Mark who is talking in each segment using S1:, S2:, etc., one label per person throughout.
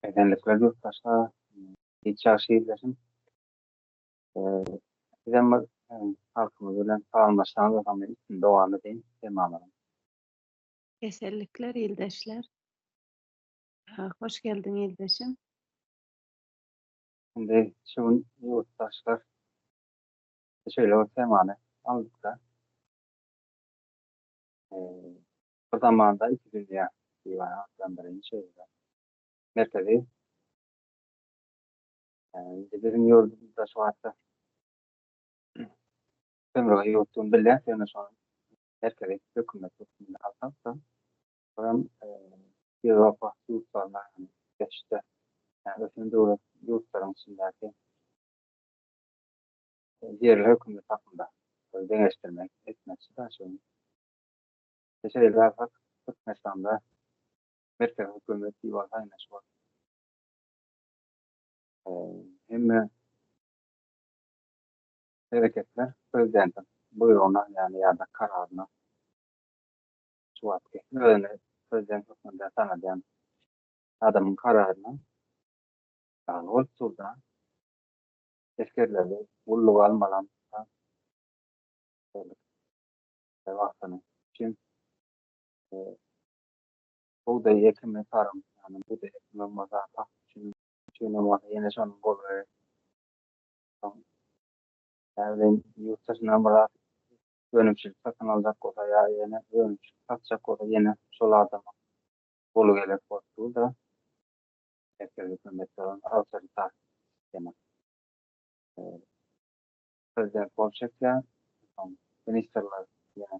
S1: Esenlikler ýurtdaşlar. Hiç ýagşy ildeşim. Sizem bir halkymyz bilen salamlaşsaňyz bolsa men üstüni dowam edeýin temamyzyň.
S2: Esenlikler ildeşler. Hoş geldiň ildeşim.
S1: Indi şu gün ýurtdaşlar şeýle bir temany aldyk-da. Bir zamanda iki dünýä diýip atlandyraýyn şeýle. Merkezi indi biziň ýurdumyzda şu wagtda kömrüge ýurtdugyny bilýäs, ýöne şony merkezi hökümet hökmünde alsak-da, olam Ýewropa ýurtlaryna geçdi. Ýagny ösen döwlet ýurtlaryň içindäki ýerli hökümet hakynda bir deňeşdirme etmekçi-dä şu gün. Şeýle alsak, Türkmenistanda merkezi hökümet diýip alsa ine şu wagt hemme hereketler prezidentiň buýrugyna ýagny ýa-da kararyna şu wagtky özüni prezident hökmünde tanadýan adamyň kararyna bagly bolup durda. Esgerleri gulluga almalam wagtyny üçin bugdaý ekimi tarym, ýagny bugdaý ekimi bolmasa pagta üçin üçin bolmasa ýene şonuň goly gerek. Soň näbileýin ýurt daşyndan bir zat önümçilik satyn aljak bolsa ýa ýene önümçilik satjak bolsa ýene şol adama goly gerek bolup dur-da. Merkezi hökümet bolan awtoritar sistema. Prezident gol çekýär, soň ministrler ýene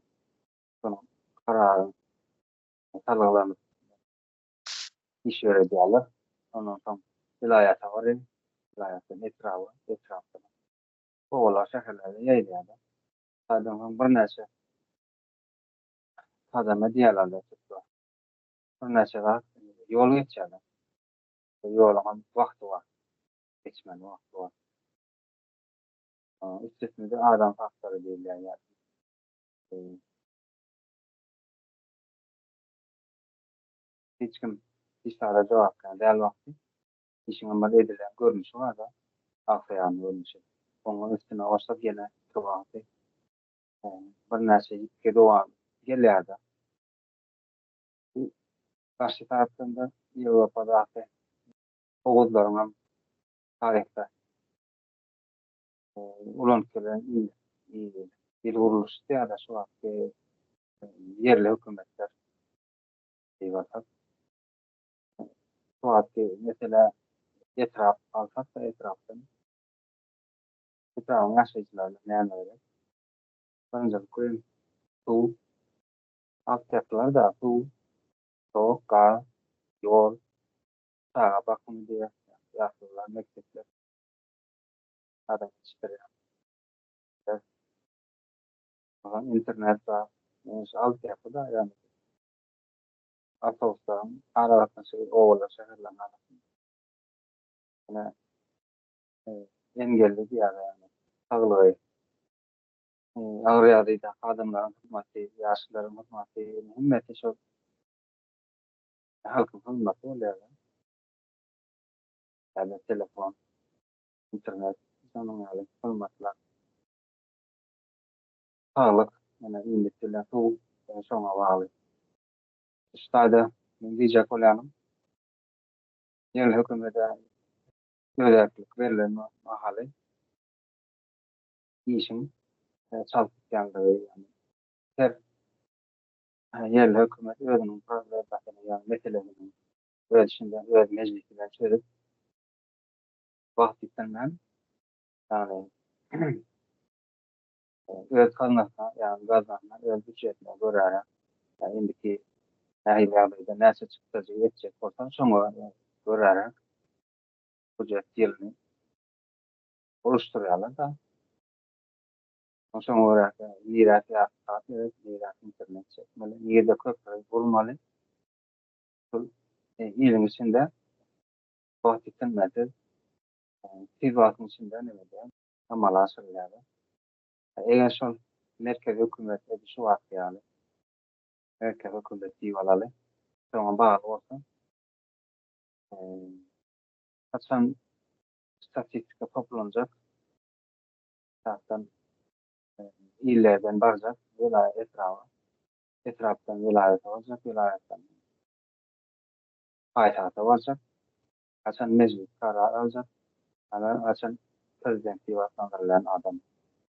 S1: şonuň kararyny salgylanyp iş ýöredýärler. Ondan soň welaýata barýar, welaýatdan etraba, etrapdan obalar, şäherlere ýaýylýar-da. Taýdan soň birnäçe gadam edýärler-de türkler. Birnäçe zat ýol geçýärler. Ýoluň hem wagty bar. Geçmeli wagty bar. Üstesine-de adam faktory diýilýär ýa. Hiç kim hiç zada jogapkär däl wagty işiň hem bir edilen görnüşi bar-da, agsaýan görnüşi. Onuň üstüne goşsak ýene şu wagty birnäçe ýitgi dowam gelýär-de. Bu garşy tarapdan-da Ýewropadaky oguzlaryň hem taryhda ulanyp gelen il, il gurluşy ýa-da şu wagtky ýerli hökümetler diýip alsak. Şu wagtky meselä etrap alsak-da etrapdan etrabyň ýaşaýjylaryna näme gerek? Birinjilik suw, Altyapylar-da suw, tok, gaz, ýol, çaga bakymy diýýär, ýaşulular, mekdepler, adam ýetişdirýän ýer. Onsoň internet bar. Ýöne şu altyapy-da, ýagny awtobuslaryň aragatnaşygy obalar, şäherleriň arasynda. Ýöne engelli diýýärler, ýagny saglygy Agyr ýagdaýdaky adamlaryň hyzmaty, ýaşlylaryň hyzmaty, hemmesi şol halkyň hyzmaty bolýar. Ýa-da telefon, internet, şonuň ýaly hyzmatlar. Saglyk, ýöne iýmit bilen suw şoňa bagly. Şu taýda men diýjek bolýanym, ýerli hökümete özerklik berlen mahaly işiň çalt gitýänligi, ýagny her ýerli hökümet özüniň problemasyny, ýagny meselesini öz içinde, öz mejlisi bilen çözüp, wagt ýitirmän, ýagny öz gaznasyna, ýagny gaznasyna, öz býujetine görä, indiki nähili ýagdaýda näçe çykdajy etjek bolsa, şoňa görä býujet ýylyny boluşdyrýarlar-da. Şoňa görä nirä syýasy gerek, nirä internet çekmeli, nirde köpri gurmaly. Şol iliň içinde wagt ýitirmesiz, tiz wagtyň içinde neme diýýär, amala aşyrylýar. Eger şol merkezi hökümet edil şu wagtky ýaly, merkezi hökümet diýip alaly, şoňa bagly bolsa, Haçan statistika toplanjak, etrapdan illerden barjak, welaýat etraba, etrapdan welaýata barjak, welaýatdan paýtagta barjak, haçan mejlis karar aljak, ana haçan prezident diýip atlandyrylýan adam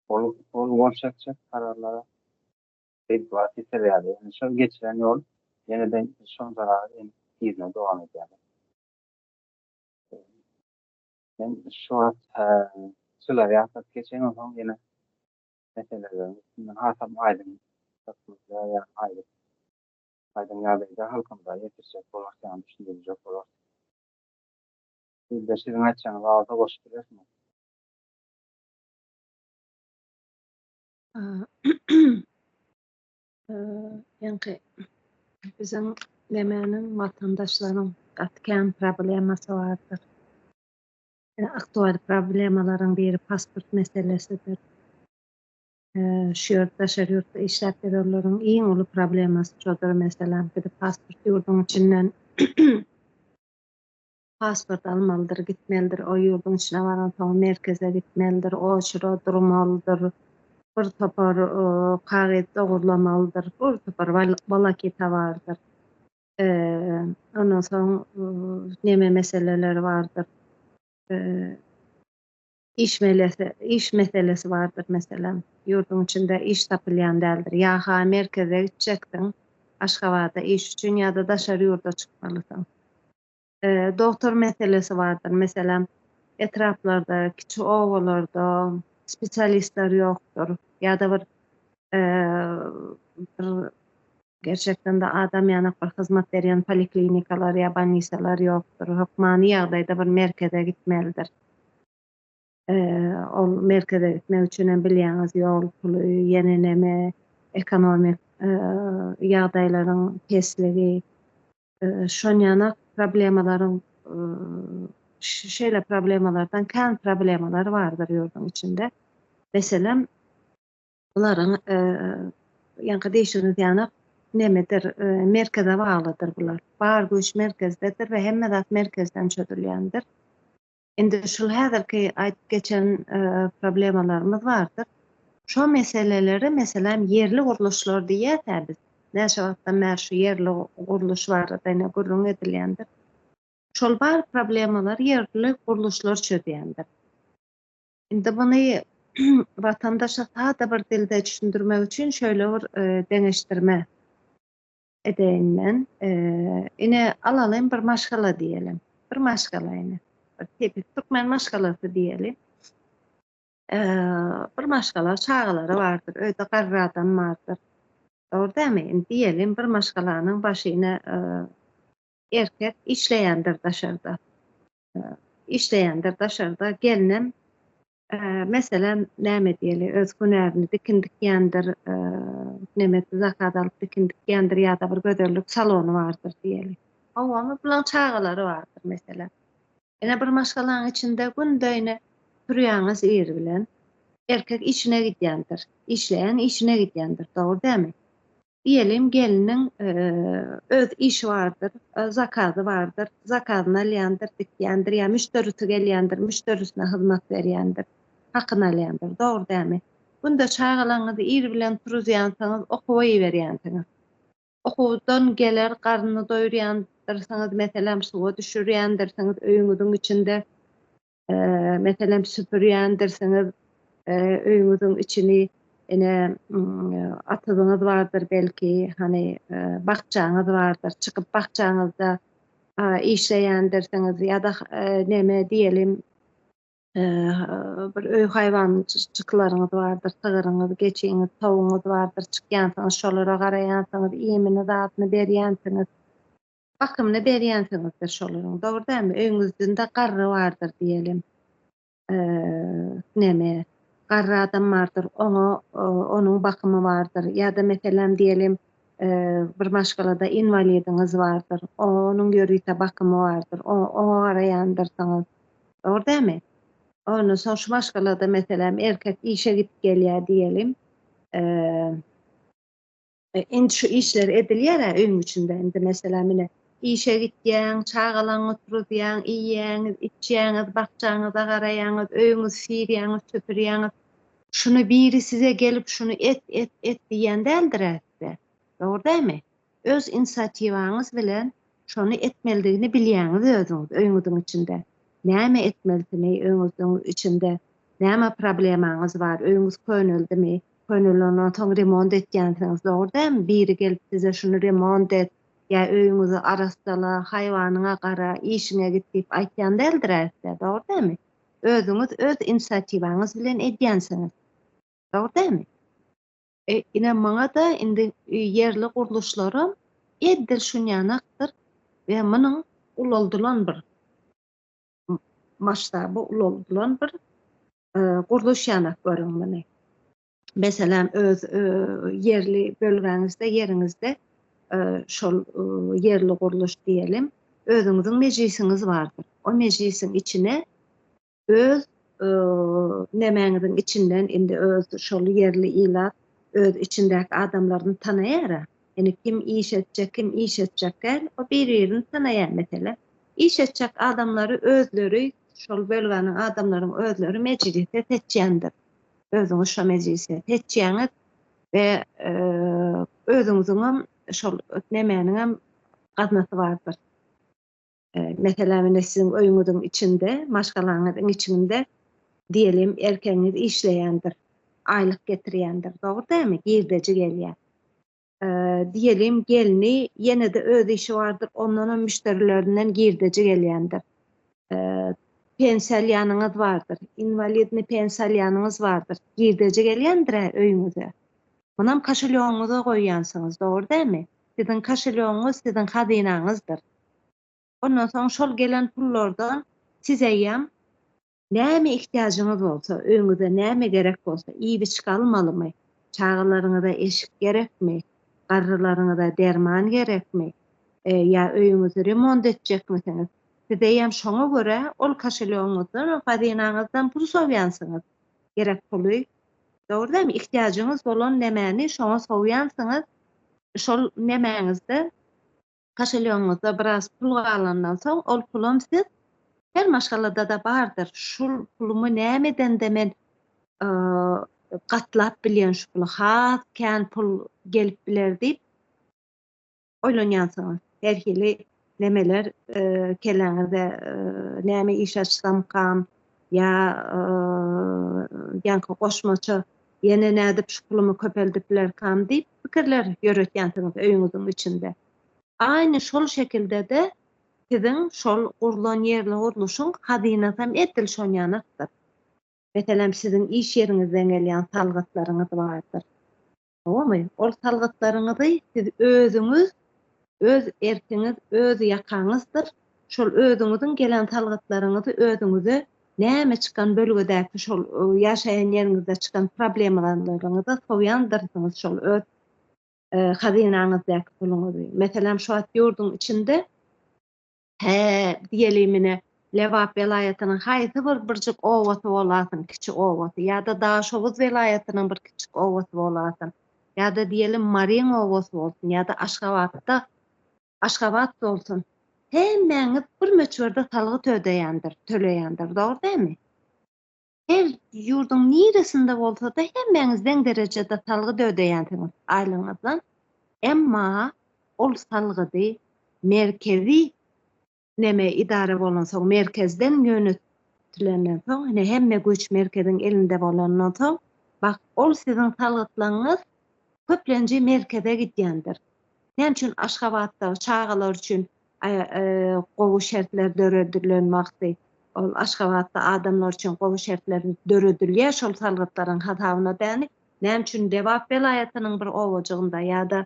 S1: ol ol gol çekjek kararlara diýip wagt ýitirýärdi. Ýöne şol geçilen ýol ýene-de şonça yzyna dowam edýär. Men şu wagt şulary ýatlap geçeýin, onsoň ýene meseleleriň üstünden hasam aýdyň hökmünde ýa aýdyp aýdyň ýagdaýda halkymyza ýetirjek bolarys, ýagny düşündirjek bolarys. Sizde siziň aýtjagyňyz bar bolsa goşup bilersiňiz.
S2: Ýaňky biziň nemäniň watandaşlaryň gaty kän problemasy bardyr. Aktual problemalaryň biri pasport meselesidir. Şu ýurt daşary ýurtda işläp ýörenleriň iň uly problemasy şodur meselem gidip pasport ýurduň içinden pasport almalydyr, gitmelidir, o ýurduň içine baransoň merkeze gitmelidir, oçura durmalydyr, bir topar kagyz dogurlamalydyr, bir topar wolokita bardyr. Ondan soň neme meseleleri bardyr. Iş melesi, iş meselesi bardyr meselem. Ýurduň içinde iş tapylýan däldir. Ýa-ha merkeze gitjeksiň, Aşgabada iş üçin ýa-da daşary ýurda çykmalysyň. Dogtor meselesi bardyr. Meselem, etraplarda, kiçi obalarda spesialistler ýokdur. Ýa-da bir bir gerçekden-de adam ýanak bir hyzmat berýän poliklinikalar ýa bolnisalar ýokdur. Hökmany ýagdaýda bir merkeze gitmelidir. Ol merkeze gitmek üçin hem bilýäňiz ýol puly, ýene neme ekonomik ýagdaýlaryň pesligi. Şonýanak problemalaryň şeýle problemalardan kän problemalar bardyr ýurduň içinde. Meselem, bularyň ýaňky diýşiňiz ýanak nemedir, merkeze baglydyr bular. Bar güýç merkezdedir we hemme zat merkezden çözülýändir. Indi şul häzirki aýdyp geçen problemalarymyz bardyr. Şo meseleleri meselem ýerli gurluşlar diýýäs-ä biz. Näçe wagtdan bäri şu ýerli gurluş barada ine gürrüň edilýändir. Şol bar problemalary ýerli gurluşlar çözýändir. Indi muny watandaşa sada bir dilde düşündirmek üçin şeýle bir deňeşdirme edeýin men. Ine, alalyň bir maşgala diýeli. Bir maşgala ine. Bir tipik türkmen maşgalasy diýeli. Bir maşgala çagalary bardyr, öýde garry adam bardyr. Dogry dälmi? Indi diýelim bir maşgalanyň başy ine erkek işleýändir daşarda. Işleýändir daşarda. Gelnem Meselem, näme diýeli, öz hünärini dikin dikýändir, neme zakaz alyp dikin dikýändir ýa-da bir gözellik salony bardyr diýeli. Howamy, bulaň çagalary bardyr, meselem. Ine bir maşgalaň içinde günde ine turýaňyz ir bilen, erkek işine gidýändir, işleýän işine gidýändir, dogry dälmi? Diýelim, gelniň öz işi bardyr, zakazy bardyr, zakazyny alýandyr, dikýändir ýa müşderisi gelýändir, müşderisine hyzmat berýändir, hakyny alýandyr. Dogry dälmi? Günde çagalaryňyzy ir bilen turuzýansyňyz, okuwa iberýänsiňiz. Okuwdan geler, garnyny doýurýandyrsyňyz, meselem, suwa düşürýändirsiňiz öýüňiziň içinde. Meselem, süpürýändirsiňiz öýüňiziň içini, ine, atyzyňyz bardyr belki, hany, bakjaňyz bardyr, çykyp bakjaňyzda işleýändirsiňiz ýa-da neme diýelim, bir öý haýwanjyklaryňyz bardyr, sygyryňyz, geçiňiz, towugyňyz bardyr, çykýansyňyz, şolara garaýansyňyz, iýmini, zadyny berýänsiňiz. Bakymyny berýänsiňizdir şolaryň, dogry dälmi? Öýüňizdinde garry bardyr diýelim. Neme, garry adam bardyr, oňa onuň bakymy bardyr. Ýa-da meselem diýelim, bir maşgalada inwalidiňiz bardyr, onuň ýörite bakymy bardyr, oňa garaýandyrsyňyz. Dogry dälmi? Ondan soň şu maşgalada meselem erkek işe gidip gelýär diýelim. Indi şu işler edilýär-ä öýüň içinde. Indi meselem ine. Işe gitýäň, çagalaňy oturuzýaň, iýýäňiz, içýäňiz, bakjaňyza garaýaňyz, öýüňizi süýrýäňiz, süpürýäňiz. Şuny biri size gelip şuny et, et, et diýýän däldir-ä size. Dogry dälmi? Öz inisiatiwaňyz bilen şony etmelidigini bilýäňiz özüňiz öýüňiziň içinde. Näme etmelisini öýüňiziň içinde, näme problemaňyz bar, öýüňiz köneldimi, könelenden soň remont etýänsiňiz, dogry dälmi? Biri gelip size şuny remont et, ýa öýüňizi arassala, haýwanyňa gara, işiňe git diýip aýtýan däldir-ä size, dogry dälmi? Özüňiz öz inisiatiwaňyz bilen edýänsiňiz. Dogry dälmi? E, ine muňa-da indi ýerli gurluşlaram edil şunýanakdyr we munuň ulaldylan bir masştaby ulaldylan bir gurluş ýanak görüň muny. Meselem, öz ýerli bölgäňizde, ýeriňizde şol ýerli gurluş diýelim, özüňiziň mejlisiňiz bardyr. O mejlisiň içine öz nemäňiziň içinden indi öz şol ýerli ilat öz içindäki adamlaryny tanaýar-a. Indi kim iş etjek, kim iş etjek däl, o bir-birini tanaýar meselem. Iş etjek adamlary özleri, şol bölgäniň adamlaryň özleri mejlise seçýändir. Özüňiz şo mejlise seçýäňiz we özüňiziňem şol nemäniňem gaznasy bardyr. Meselem, ine siziň öýüňiziň içinde, maşgalaňyzyň içinde diýelim, erkegiňiz işleýändir, aýlyk getirýändir, dogry dälmi? Girdeji gelýär. Diýelim, gelni ýene-de öz işi bardyr, ondanam müşderilerinden girdeji gelýändir. Pensiýa alýanyňyz bardyr, inwalidnyý pensiýa alýanyňyz bardyr, girdeji gelýändir-ä öýüňize. Munam koşelýogyňyza goýýansyňyz, dogry dälmi? Siziň koşelýogyňyz siziň hazynaňyzdyr. Ondan soň şol gelen pullardan siz eýýäm näme ihtiýajyňyz bolsa, öýüňize näme gerek bolsa, iýip-içgi almalymy, çagalaryňyza eşik gerekmi, garrylaryňyza derman gerekmi, ýa öýüňizi remont etjekmisiňiz, siz eýýäm şoňa görä ol koşelýogyňyzdan, ol hazynaňyzdan pul sowýansyňyz, gerek puly. Dogry dälmi? Ihtiýajyňyz bolan nemäni şoňa sowýansyňyz, şol nemäňizde Koşelýogyňyzda biraz pul galandan soň, ol pulam siz, her maşgalada-da bardyr, şul pulumy näme edende men gatlap bilýän şu puly, has kän pul gelip biler diýip oýlanýansyňyz. Her hili nemeler kelläňizde näme iş açsamkam ýa ýaňky goşmaça ýene nädip şu pulumy köpeldip bilerkam diýip pikirler ýöretýänsiňiz öýüňiziň içinde. Aýny şol şekilde-de siziň şol gurlan ýerli gurluşyň hazynasam edil şonýanakdyr. Meselem, siziň iş ýeriňizden gelýän salgytlaryňyz bardyr. Dogrumy? Ol salgytlaryňyzy siz özüňiz, öz erkiňiz, öz ýakaňyzdyr. Şol özüňiziň gelen salgytlaryňyzy özüňize näme çykan bölgedäki şol ýaşaýan ýeriňizde çykan problemalaryňyza sowýandyrsyňyz şol öz hazynaňyzdaky puluňyzy. Meselem, şu wagt ýurduň içinde hä, diýeli ine, Lebap welaýatynyň haýsy bir birjik obasy bolasyn, kiçi obasy, ýa-da Daşoguz welaýatynyň bir kiçjik obasy bolasyn, ýa-da diýeli Maryň obasy bolsun, ýa-da Aşgabatda, Aşgabat bolsun, hemmäňiz bir möçberde salgyt ödeýändir, töleýändir, dogry dälmi? Her ýurduň niresinde bolsa-da hemmäňiz deň derejede salgyt ödeýänsiňiz aýlygyňyzdan. Emma ol salgydy merkezi neme idara bolansoň, merkezden ýönetilenden soň, ine hemme güýç merkeziň elinde bolandan soň, bak ol siziň salgytlaryňyz köplenji merkeze gidýändir. Näme üçin Aşgabatda çagalar üçin gowy şertler döredilen wagty ol Aşgabatda adamlar üçin gowy şertler döredilýär şol salgytlaryň hasabyna däni näme üçin Lebap welaýatynyň bir obajygynda ýa-da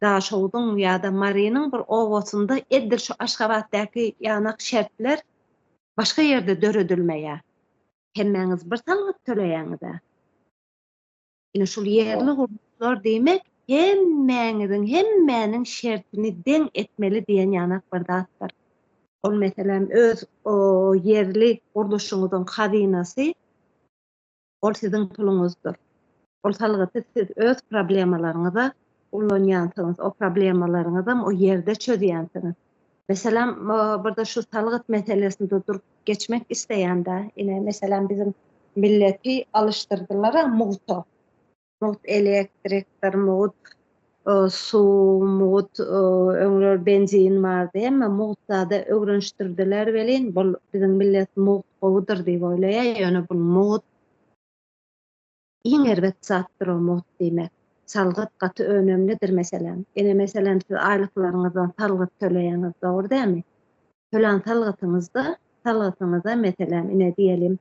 S2: Daşogzuň ýa-da Marynyň bir obasynda edil şu Aşgabatdaky ýanak şertler başga ýerde döredilmeýär. Hemmäňiz bir salgyt töleýäňiz-ä. Ine şul ýerli gurluşlar diýmek hemmäňiziň hemmäniň şertini deň etmeli diýen ýanak bir zatdyr. Ol meselem öz ýerli gurluşyňyzyň hazynasy ol siziň puluňyzdyr. Ol salgyty siz öz problemalaryňyza ulanýansyňyz, o problemalaryňyzam o ýerde çözýänsiňiz. Meselem, birde şu salgyt meselesinde durup geçmek isleýän-dä. Ine, meselem, biziň milleti alyşdyrdylar-a mugta. Mugt elektrikdir, mugt suw, mugt öňler benzin bardy. Hemme mugt zada öwrenişdirdiler welin, bul biziň millet mugt gowudyr diýip oýlaýar, ýöne bul mugt Iň erbet zatdyr o mugt diýmek. Salgyt gaty önemlidir meselem. Ine meselem siz aýlyklaryňyzdan salgyt töleýäňiz dogry dämi? Tölän salgytyňyzda salgytyňyza meselem ine diýelim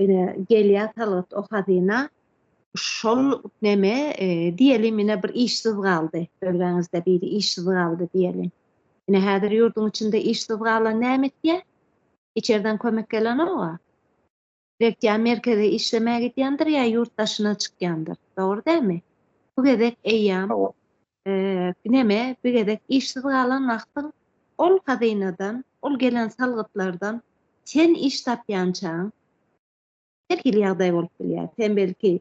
S2: ine gelýär salgyt o hazyna şol neme diýelim ine bir işsiz galdy bölgäňizde biri işsiz galdy diýelim. Ine häzir ýurduň içinde işsiz galan näme etýär? Içerden kömek gelenoga. Belki ýa merkeze işlemäge gidýändir ýa ýurt daşyna çykýandyr. Dogry dälmi? Bu gezek eýýam neme, bir gezek işsiz galan wagtyň ol hazynadan, ol gelen salgytlardan sen iş tapýançaň her hili ýagdaý bolup bilýär. Sen belki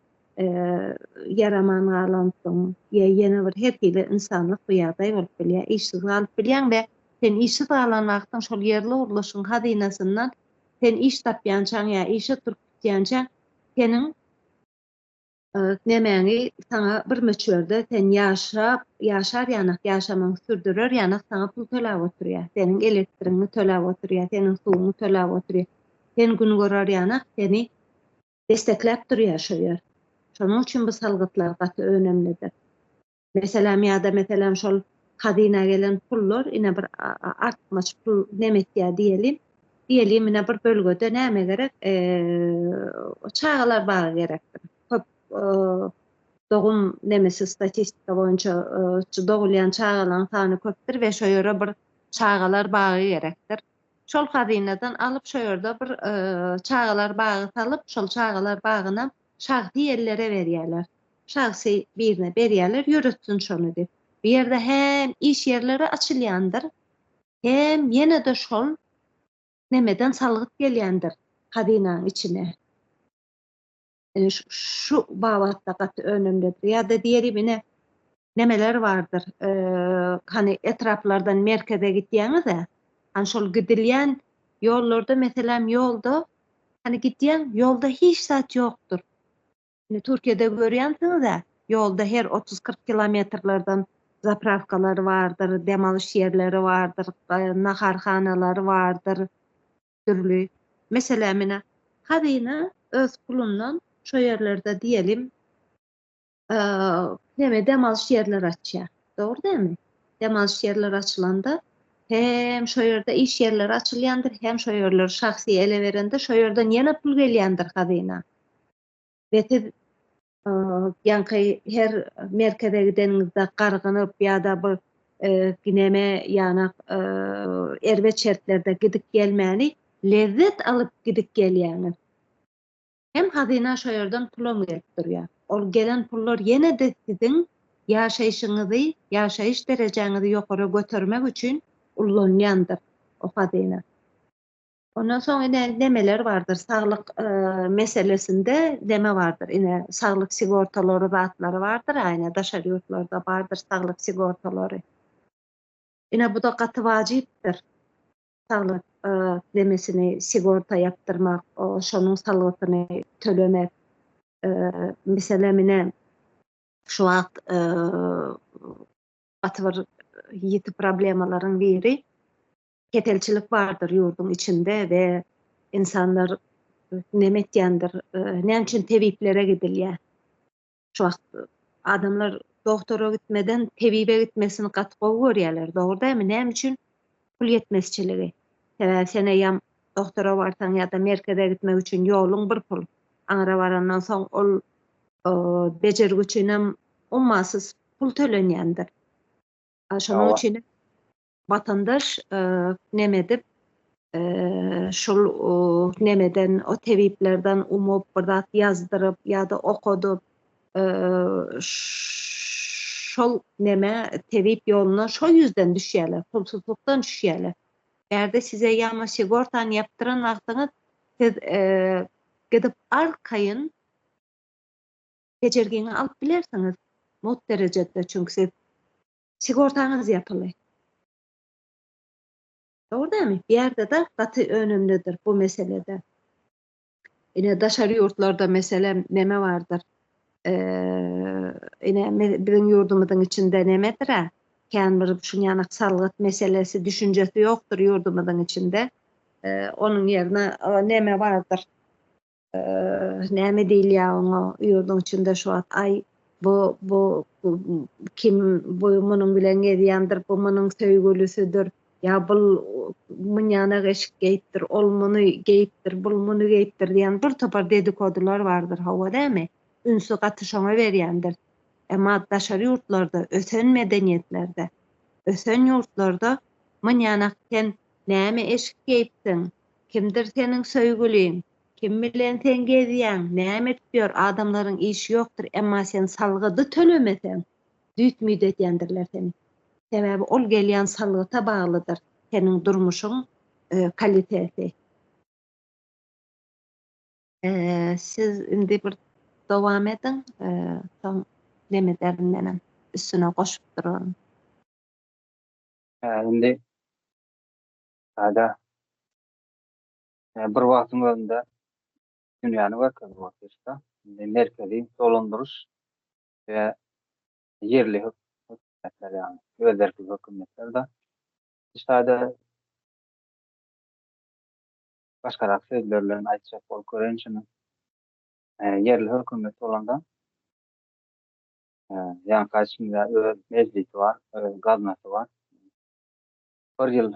S2: ýaraman galansyň ýa ýene bir her hili ynsanlyk bir ýagdaý bolup bilýär. Işsiz galyp bilýäň we sen işsiz galan wagtyň şol ýerli gurluşyň hazynasyndan Sen iş tapýançaň ýa işe turup gitýänçäň seniň nemäňi saňa bir möçberde sen ýaşap ýaşar ýanak ýaşamagyňy sürdürer ýanak saňa pul töläp oturýar. Seniň elektrigiňi töläp oturýar, seniň suwuňy töläp oturýar. Sen gün görer ýanak seni destekläp durýar şo ýer. Şonuň üçin bu salgytlar gaty önemlidir. Meselem ýa-da meselem şol hazyna gelen pullar ine bir artykmaç pul neme etýär diýelim. Diýelim ine bir bölgede näme gerek? Çagalar bagy gerekdir. Köp dogum nemesi statistika boýunça dogulýan çagalaryň sany köpdür we şo ýere bir çagalar bagy gerekdir. Şol hazynadan alyp şo ýerde bir çagalar bagy salyp şol çagalar bagynam şahsy ellere berýärler. Şahsy birine berýärler, ýöretsin şony diýip. Bu ýerde hem iş ýerleri açylýandyr, hem ýene-de şol nemeden salgyt gelýändir hazynaň içine. Ine şu babatda gaty önemlidir. Ýa-da diýelim ine nemeler bardyr, hany etraplardan merkeze gitýäňiz-ä, hany şol gidilýän ýollarda meselem ýolda hany gidýäň, ýolda hiç zat ýokdur. Indi Türkiýede görýänsiňiz-ä, ýolda her otuz-kyrk kilometrlerden zaprawkalar bardyr, dem alyş ýerleri bardyr, naharhanalary bardyr, dürli. Meselem, ine, Hazyna öz pulundan şo ýerlerde diýelim, neme, dem alyş ýerleri açýar. Dogry dälmi? Dem alyş ýerleri açylanda, hem şo ýerde iş ýerleri açylýandyr, hem şo ýerleri şahsy ele berende, şo ýerden ýene pul gelýändir hazyna. We siz ýaňky her merkeze gideniňizde gargynyp ýa-da bir neme ýanak erbet şertlerde gidip gelmäni lezzet alyp gidip gelýäňiz. Hem hazyna şo ýerden pulam gelip durýar. Ol gelen pullar ýene-de siziň ýaşaýşyňyzy, ýaşaýyş derejäňizi ýokara götermek üçin ullanýandyr o hazyna. Ondan soň ine nemeler bardyr, saglyk meselesinde neme bardyr, ine saglyk sigortalary zatlary bardyr, a ine daşary ýurtlarda bardyr saglyk sigortalary. Ine bu-da gaty wajypdyr. Saglyk nemesini sigorta ýapdyrmak, şonuň salgytyny tölemek. Meselem ine şu wagt gaty bir ýiti problemalaryň biri keselçilik bardyr ýurduň içinde we ynsanlar neme etýändir, näme üçin tebiplere gidilýär? Şu wagt adamlar dogtora gitmeden tebibe gitmesini gaty gowy görýärler, dogry dälmi? Näme üçin? Pul ýetmezçiligi. Sebäbi sen eýýäm dogtora barsaň ýa-da merkeze gitmek üçin ýoluň bir pul. Aňyra barandan soň ol bejergi üçinem ummasyz pul tölenýändir. Şonuň üçin Watandaş neme edip şol nemeden o tebiplerden umup bir zat ýazdyryp ýa-da okadyp şol neme tebip ýoluna şo ýüzden düşýärler, pulsuzlykdan düşýärler. Bärde size ýama sigortany ýapdyran wagtyňyz siz gidip arkaýyn bejergiňi alyp bilersiňiz mugt derejede çünki siz Sigortaňyz ýapyly. Dogry dälmi? Bu ýerde-de gaty önemlidir bu meselede. Ine daşary ýurtlarda meselem neme bardyr? Ine biziň ýurdumyzyň içinde nemedir-ä? Kän bir şuny ýanak salgyt meselesi düşünjesi ýokdur ýurdumyzyň içinde. Onuň ýerine neme bardyr? Näme diýilýär oňa ýurduň içinde şu wagt aý bu bu kim bu munuň bilen gezýändir, bu munuň söýgülisidir. Ýa bul munýanak eşik geýipdir, ol muny geýipdir, bul muny geýipdir diýen bir topar dedikodylar bardyr, hawa dämi? Ünsi gaty şoňa berýändir. Emma daşary ýurtlarda, ösen medeniýetlerde, ösen ýurtlarda munýanak sen näme eşik geýipsiň, kimdir seniň söýgüliň, kim bilen sen gezýäň, näme edip ýör, adamlaryň işi ýokdur, emma sen salgydy tölemeseň, düýt-müýt edýändirler seni. Sebäbi ol gelýän salgyta baglydyr seniň durmuşyň kalitesi. Siz indi bir dowam ediň, soň neme ederin menem, üstüne goşup duraryn.
S1: Hä, indi sada bir wagtyň özünde dünýäni görkezip otyrys-da. Indi merkezi dolandyryş we ýerli hökümetler ýagny özerkli hökümetler-de şu taýda başgarak sözler bilen aýtjak bolup göreýin şuny. Ýerli hökümet bolanda ýaňky aýdyşym ýaly öz mejlisi bar, öz gaznasy bar. Bir ýyl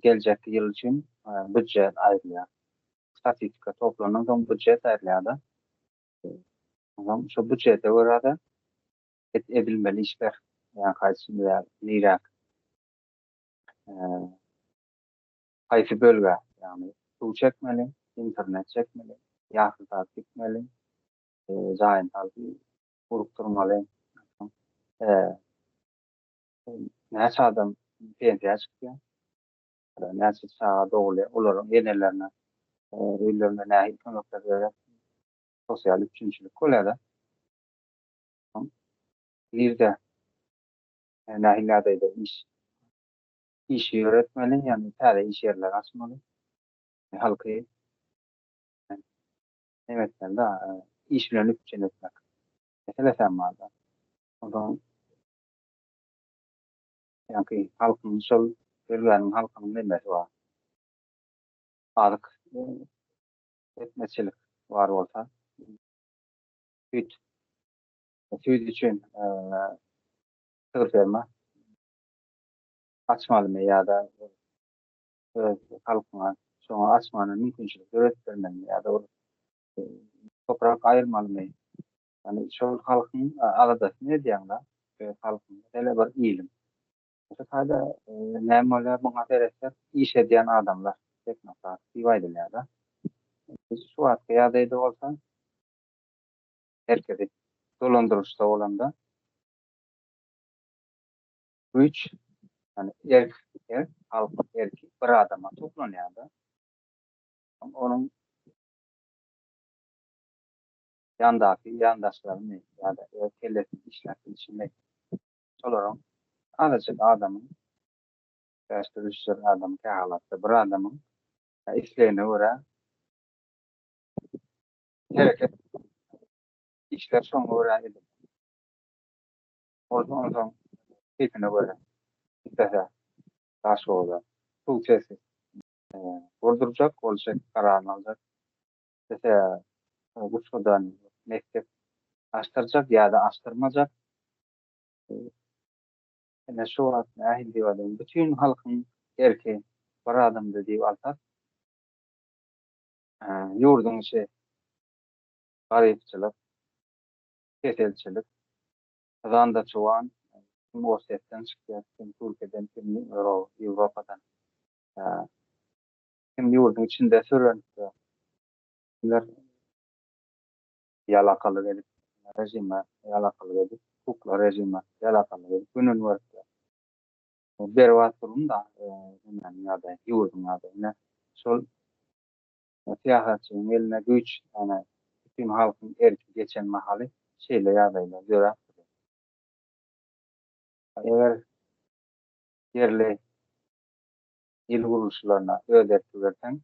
S1: geljekki ýyl üçin býudjet aýrylýar. Statistika toplandan soň býudjet aýrylýar-da. Onsoň şo býudžete görä-de edilmeli işler, ýa haýsy niräk, haýsy bölgä, ýagny suw çekmeli, internet çekmeli, ýaşyl zat dikmeli, jaýyny salyp gurup durmaly. Näçe adam pensiýa çykýar, näçe çaga dogulýar, olaryň enelerine, öýlerinde nähili kömekler gerek, sosial üpjünçilik bolýar-da. Nirde, nähili ýagdaýda iş işi ýöretmeli, ýagny täze iş ýerleri açmaly. Halky neme etmeli-de, iş bilen üpjün etmek meselesem bar-da. Onsoň ýaňky halkyň şol bölgäniň halkynyň nemesi bar. Azyk etmeçilik bar bolsa, süýt, süýt üçin sygyr ferma açmalymy ýa-da öz halkyňa şoňa açmana mümkinçilik döredip bermelimi ýa-da ol toprak aýyrmalymy? Ýagny şol halkyň aladasyny edýäň-de, öz halkyň, mesele bir iliň. Şu taýda näme bolýar, muňa seretsek, iş edýän adamlar, tehnokrat diýip aýdylýar-da. Şu wagtky ýagdaýda bolsa, merkezi dolandyryşda bolanda, güýç, ýagny erk, erk, halkyň erki bir adama toplanýar-da. Onuň ýandaky ýandaşlaryny ýa-da öz kellesini işläp bilşini şolaryň azajyk adamyň bäşdir üçdir adam kähalatda bir adamyň islegine görä hereket işler şoňa görä edilýär. Bolsa onsoň keýpine görä islese Daşoguzda suw sesi gurdurjak, ol şek kararyny aljak. Islese Guşgudan mekdep açdyrjak ýa-da açdyrmajak. Ine şu wagt nähili diýip aýdaýyn, bütin halkyň erki bir adamda diýip alsak, ýurduň içi garypçylyk, keselçilik, zanda-çuwan, kim Orsýetden çykýar, kim Türkiýeden, kim Ýewropadan, kim ýurduň içinde sürünip, kimler ýalakalyk edip, režime ýalakalyk edip, kukla režime ýalakalyk edip gününi görüpdir. Berbat durum-da, nemäniň ýagdaýy, ýurduň ýagdaýy. Ine, şol syýasatçynyň eline güýç, ýagny bütin halkyň erki geçen mahaly şeýle ýagdaýlar döräp durýar. Eger ýerli. Il gurluşlaryna öz erki berseň,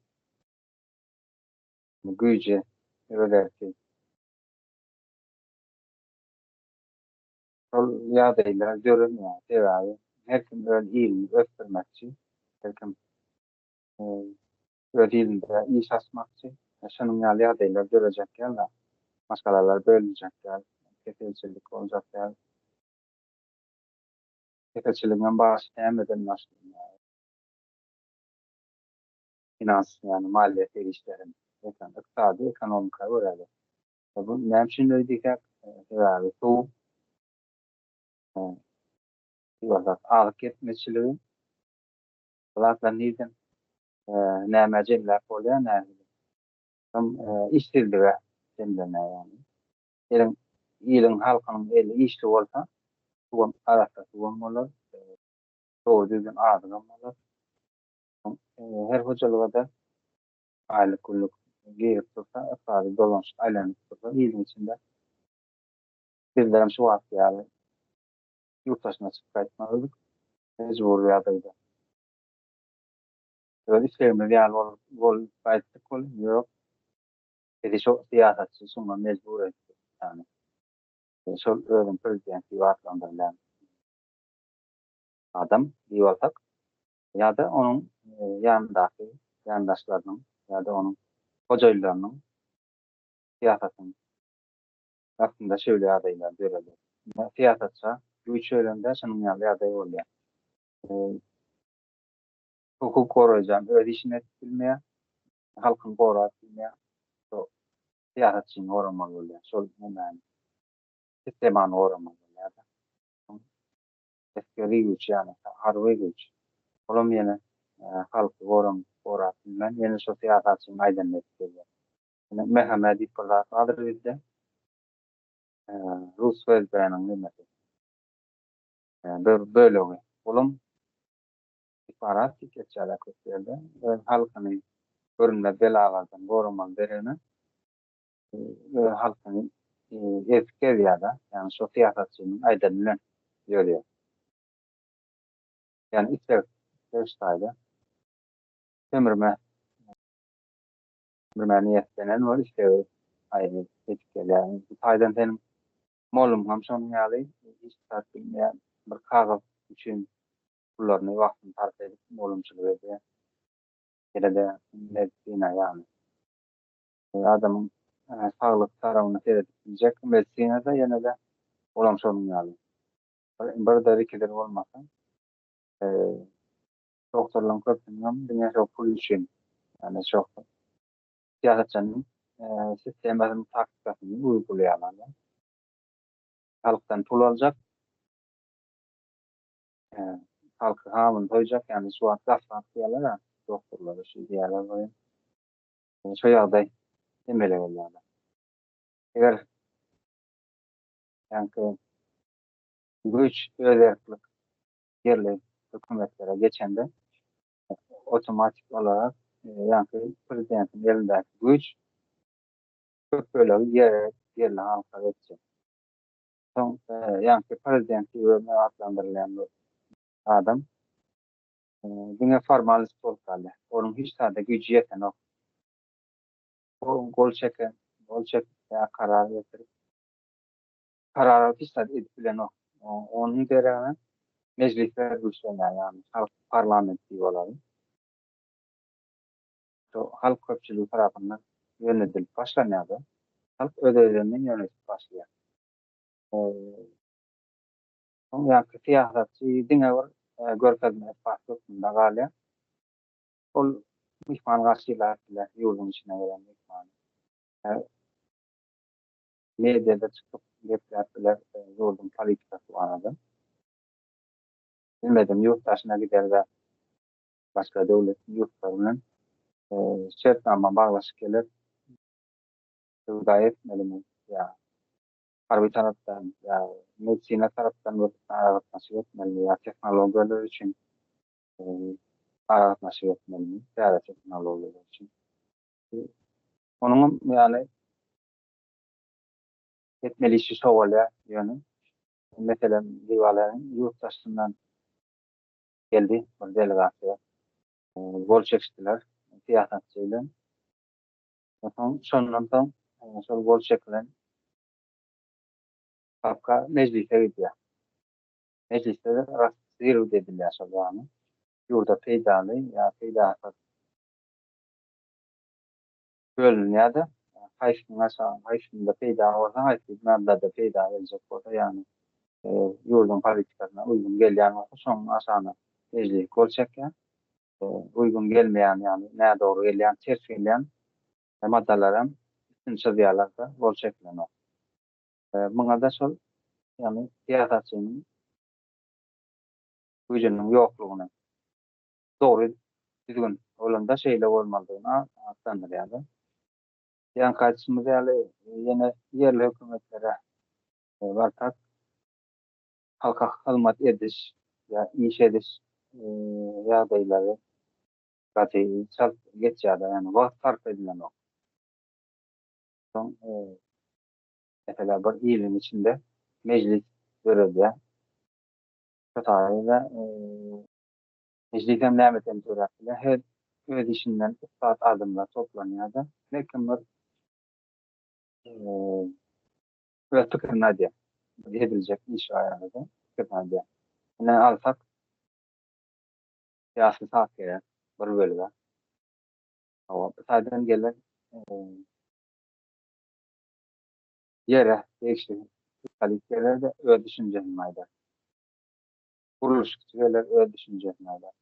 S1: güýji, öz erki. Şol ýagdaýlar döremeýär. Sebäbi her kim öz ilini ösdürmekçi, her kim öz ilinde iş açmakçy. Şonuň ýaly ýagdaýlar dörejek däl-de, maşgalalar bölünjek däl, keselçilik boljak däl. Keselçiligiňem başy nämeden başlanýar? Finans, ýagny maliýe serişdeleri, ykdysady, ekonomika görä-de. Bu näme üçin öý diýsek, sebäbi suw, diýip azyk ýetmezçiligi. Bu zatlar nirden nämä jemläp bolýar, nähili? Hem işsizlige jemlenýär ýagny. Eliň, iliň, halkynyň eli işli bolsa, suwam arassa suwam bolar, dogry düzgün azygam bolar. Her hojalyga-da aýlyk-günlük girip dursa, ykdysady dolanyşyk aýlanyp dursa iliň içinde bizlerem şu wagtky ýaly ýurt daşyna çykyp gaýtmazdyk mejbury ýagdaýda. Öz islegimiz ýaly bolup bolup gaýtdyk welin, ýok. Bizi şo syýasatçy şuňa mejbur etdi. Ýagny şol özüni prezident diýip atlandyrylýan adam diýip alsak ýa-da onuň ýanyndaky ýandaşlarynyň ýa-da onuň hojaýynlarynyň syýasatynyň astynda şeýle ýagdaýlar döredi. Syýasatça güýç berende şunuň ýaly ýagdaý bolýar. Hukuk goraýjam öz işini edip bilmeýär, halkyny gorap bilmeýär. Şo syýasatçyny goramaly bolýar, şol nämäni, sistemany goramaly bolýar-da. Esgeri güýç, ýagny harby güýç. Olam ýene halky goram gorap bilmän, ýene şo syýasatçynyň aýdanyny edip gelýär. Ýene MHM diýip bir zat bardyr bizde. Rus FSB-niň nemesi. Bir bölegi. Olam separat diýip geçýärler köp ýerde. Öz halkyny görünmez belalardan goramaly deregine öz halkyny ezip gezýär-de. Ýagny şo syýasatçynyň aýdany bilen ýörýär. Ýagny isleg, isleg taýda sömürme sömürmä niýetlenen bir islegi aýry edip gelýär. Bu taýdan seniň mollumyňam şonuň ýaly hiç zat bilmeýän bir kagyz üçin pullaryny wagtyny sarp edip mugallymçylyk edýär. Şeýle-de medisina ýagny adamyň saglyk tarabyna seredip biljek medisinada ýene-de olam şonuň ýaly. Birdir ikidir bolmasa doktorlaryň köpüsiniňem diňe şo pul üçin ýagny şo syýasatçynyň sistemasynyň taktikasyny uygulaýarlar. Halkdan pul aljak, halky hamyny soýjak, ýagny şu wagt gassap diýýärler-ä doktorlara şeý diýýärler welin, şo ýagdaý emele gelýär. Eger ýaňky güýç özerklik ýerli hökümetlere geçende awtomatik olara ýaňky prezidentiň elindäki güýç köp bölegi ýerli halka geçjek. Soň ýaňky prezident diýip özüne atlandyrylýan bu adam diňe formalist bolup galýar. Onuň hiç zada güýji ýetenok. Gol çeken, gol çekip ýa karar getirip, karar alyp hiç zat edip bilenok. Onuň deregine mejlisler güýçlenýär, ýagny halk parlament diýip alaly. Şu halk köpçüligi tarapyndan ýönedilip başlanýar-da. Halk öz-özünden ýönedip başlaýar. Soň ýaňky syýasatçy diňe bir görkezme esbap hökmünde galýar. Ol myhman garşylap biler, ýurduň içine gelen myhmany. Mediada çykyp gepläp biler ýurduň politikasy barada. Bilmedim, ýurt daşyna gider-de başga döwlet ýurtlar bilen şertnama baglaşyp geler. Söwda etmelimi ýa harby tarapdan ýa medisina tarapdan bir aragatnaşyk etmelimi ýa tehnologiýalar üçin aragatnaşyk etmelimi täze tehnologiýalar üçin. Onuňam ýaly etmeli işi şo bolýar ýöne meselem diýip alaýyn ýurt daşyndan geldi bir delegasiýa. Gol çekişdiler syýasatçy bilen. Soň şondan soň şol gol çekilen papka mejlise gidýär. Mejlisde-de ratifisirowat edilýär şol ýagny ýurda peýdaly ýa peýdasyz bölünýär-de, haýsynyň aşagy, haýsynda peýda bolsa, haýsy maddada peýda geljek bolsa, ýagny ýurduň politikasyna uýgun gelýän bolsa, şonuň aşagyna mejlis gol çekýär. Uýgun gelmeýän, ýagny nädogry gelýän, ters gelýän maddalaram üstüni çyzýarlar-da, gol çekilenok. Muňa-da şol, ýagny syýasatçynyň güýjüniň ýoklugyny, dogry düzgün bolanda şeýle bolmalydygyny atlandyrýarlar. Ýaňky aýdyşymyz ýaly, ýene ýerli hökümetlere barsak, halka hyzmat ediş ýa iş ediş ýagdaýlary gaty çalt geçýär-de, ýagny wagt sarp edilenok. Soň meselem bir iliň içinde mejlis döredýär. Şu taýda mejlis hem nämeden döräp bilýär? Her öz işinden ussat adamlar toplanýar-da, her kim bir öz pikirini aýdýar. Ediljek iş barada pikirini aýdýar. Ine alsak, syýasy saz gerek bir bölege. Hawa, bu taýdan gelen ýere degişli spesialist geler-de öz düşünjesini aýdar. Gurluşykçy geler öz düşünjesini aýdar.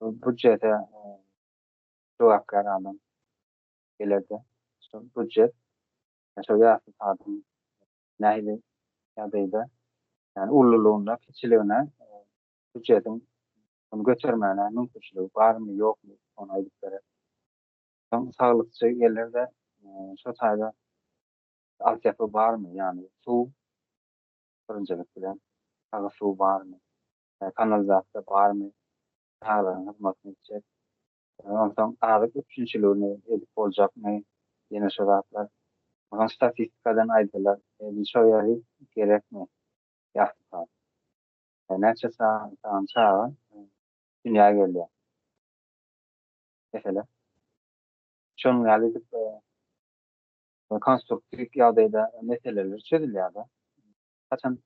S1: Budjete jogapkär adam geler-de, şol budjet, şol ýasy sadyň nähili ýagdaýda, ýagny ululygynda, kiçiligine budjetiň ony götermäne mümkinçiligi barmy, ýokmy, ony aýdyp berer. Soň saglykçy geler-de, şo taýda altyapy barmy, ýagny suw birinjilik bilen, agyz suw barmy, kanalizasiýa barmy, çagalaryň hyzmatyny etjek. Onsoň azyk üpjünçiligini edip boljakmy, ýene şo zatlar. Onsoň statistikadan aýdylar, indi şo ýeri gerekmi, ýasy saz. Näçe sany çaga dünýä gelýär. Mesele. Şonuň ýaly edip konstruktiw ýagdaýda meseleler çözülýär-de. Haçan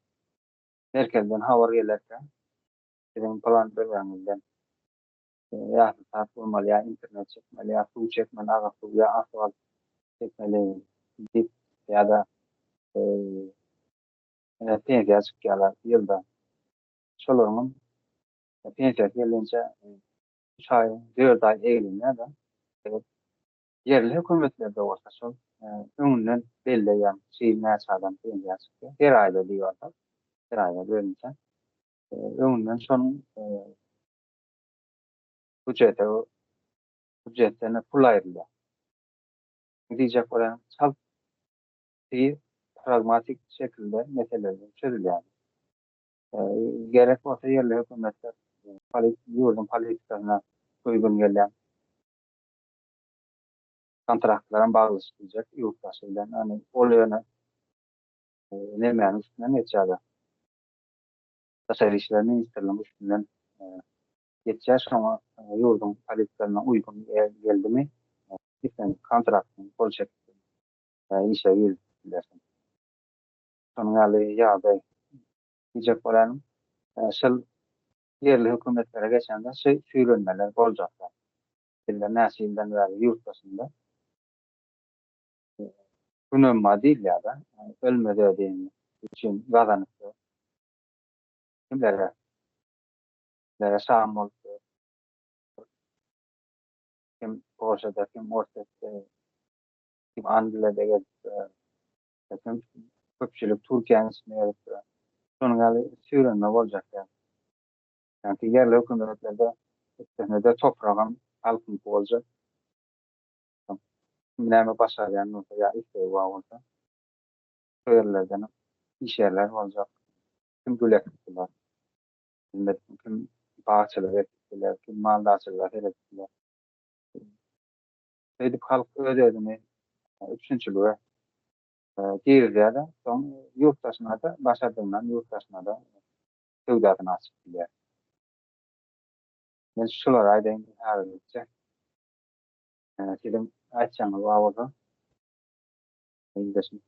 S1: merkezden habar gelerkä, siziň pylan bölegiňizden ýasy saz gurmaly ýa internet çekmeli ýa suw çekmeli, agyz suw ýa asfalt çekmeli diýip ýa-da pensiýa çykýarlar ýylda. Şolaryňam pensiýasy gelinçä üç aý, dört aý eglenýär-de. Eger ýerli hökümetlerde bolsa şol öňünden belleýän şu ýyl näçe adam pensiýa çykýar, her aýda diýip alsak, her aýda bölünse, öňünden şonuň býujete býujetden pul aýrylýar. Diýjek bolýanym, çalt, tiz, pragmatik şekilde meseleler çözülýär. Gerek bolsa ýerli hökümetler ýurduň politikasyna uýgun gelýän kontraktlaram baglaşyp biljek ýurtdaşy bilen. Ýagny ol ýöne nemäniň üstünden geçýär-de. Daşary işler ministrligiň üstünden geçýär. Şoňa ýurduň politikasyna uýgun geldimi, islendik kontraktyň gol çekip işe girizip bilersiň. Şonuň ýaly ýagdaý diýjek bolýanym, şol ýerli hökümetlere geçende şu süýrenmeler boljak zat. Bizler näçe ýyldan bäri ýurt daşynda günem bar diýilýär-de, ölmez ödi üçin gazanypdyr. Kimlere kimlere şam bolupdyr. Kim Polşada, kim Orsýetde, kim Angliýada gezipdir. Kim köpçülik Türkiýäniň içinde gezipdir. Şonuň ýaly süýrenme boljak ýaly. Ýagny ýerli hökümetlerde üstesine-de topragam halkyňky boljak. Kim näme başarýan bolsa ýa islegi bar bolsa, şo ýerlerden iş ýerler boljak. Kim gül ekip biler, kim bagçylyk edip biler, kim maldarçylyga seredip biler. Şeýdip halk öz-özüni üpjünçilige girizýär-de, soň ýurt daşyna-da, başardygyndan ýurt daşyna-da söwdasyny açyp bilýär. Men şulary aýdaýyn häzirlikçe. Siziň aýtjagyňyz bar bolsa, ildeşim.